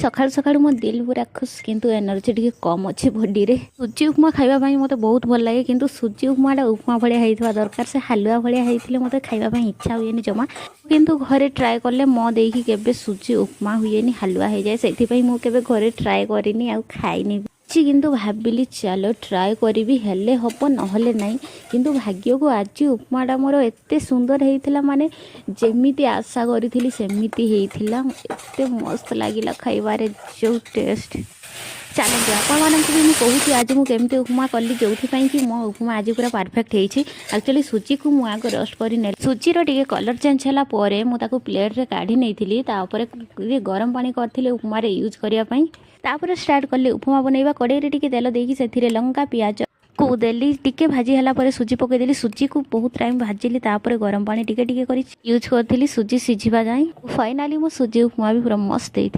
ସକାଳୁ ସକାଳୁ ମୋ ଦିଲ ପୁରା ଖୁସ୍, କିନ୍ତୁ ଏନର୍ଜି ଟିକେ କମ୍ ଅଛି ବଡ଼ିରେ। ସୁଜି ଉପମା ଖାଇବା ପାଇଁ ମୋତେ ବହୁତ ଭଲ ଲାଗେ, କିନ୍ତୁ ସୁଜି ଉପମାଟା ଉପମା ଭଳିଆ ହେଇଥିବା ଦରକାର। ସେ ହାଲୁଆ ଭଳିଆ ହେଇଥିଲେ ମୋତେ ଖାଇବା ପାଇଁ ଇଚ୍ଛା ହୁଏନି ଜମା। କିନ୍ତୁ ଘରେ ଟ୍ରାଏ କଲେ ମୋ ଦେଇକି କେବେ ସୁଜି ଉପମା ହୁଏନି, ହାଲୁଆ ହେଇଯାଏ। ସେଥିପାଇଁ ମୁଁ କେବେ ଘରେ ଟ୍ରାଏ କରିନି ଆଉ ଖାଇନି ବି। କିଛି କିନ୍ତୁ ଭାବିଲି, ଚାଲ ଟ୍ରାଏ କରିବି, ହେଲେ ହେବ ନହେଲେ ନାହିଁ। କିନ୍ତୁ ଭାଗ୍ୟକୁ ଆଜି ଉପମାଟା ମୋର ଏତେ ସୁନ୍ଦର ହେଇଥିଲା, ମାନେ ଯେମିତି ଆଶା କରିଥିଲି ସେମିତି ହେଇଥିଲା। ଏତେ ମସ୍ତ ଲାଗିଲା ଖାଇବାରେ, ଯେଉଁ ଟେଷ୍ଟ। ଚାଲନ୍ତୁ, ଆପଣମାନଙ୍କୁ ବି ମୁଁ କହୁଛି ଆଜି ମୁଁ କେମିତି ଉପମା କଲି, ଯେଉଁଥିପାଇଁ କି ମୋ ଉପମା ଆଜି ପୁରା ପରଫେକ୍ଟ ହେଇଛି। ଆକ୍ଚୁଆଲି ସୁଜିକୁ ମୁଁ ଆଗ ରୋଷ୍ଟ କରି ନେଲି। ସୁଜିର ଟିକେ କଲର୍ ଚେଞ୍ଜ ହେଲା ପରେ ମୁଁ ତାକୁ ପ୍ଲେଟ୍ରେ କାଢ଼ି ନେଇଥିଲି। ତାପରେ ଟିକେ ଗରମ ପାଣି କରିଥିଲି ଉପମାରେ ୟୁଜ୍ କରିବା ପାଇଁ। ତାପରେ ଷ୍ଟାର୍ଟ କଲି ଉପମା ବନେଇବା। କଡ଼େଇରେ ଟିକେ ତେଲ ଦେଇକି ସେଥିରେ ଲଙ୍କା, ପିଆଜ କୁ ଦେଲି। ଟିକେ ଭାଜି ହେଲା ପରେ ସୁଜି ପକେଇଦେଲି। ସୁଜିକୁ ବହୁତ ଟାଇମ୍ ଭାଜିଲି। ତାପରେ ଗରମ ପାଣି ଟିକେ ଟିକେ କରି ୟୁଜ୍ କରିଥିଲି ସୁଜି ସିଝିବା ଯାଏଁ। ଫାଇନାଲି ମୋ ସୁଜି ଉପମା ବି ପୁରା ମସ୍ତ ହେଇଥିଲା।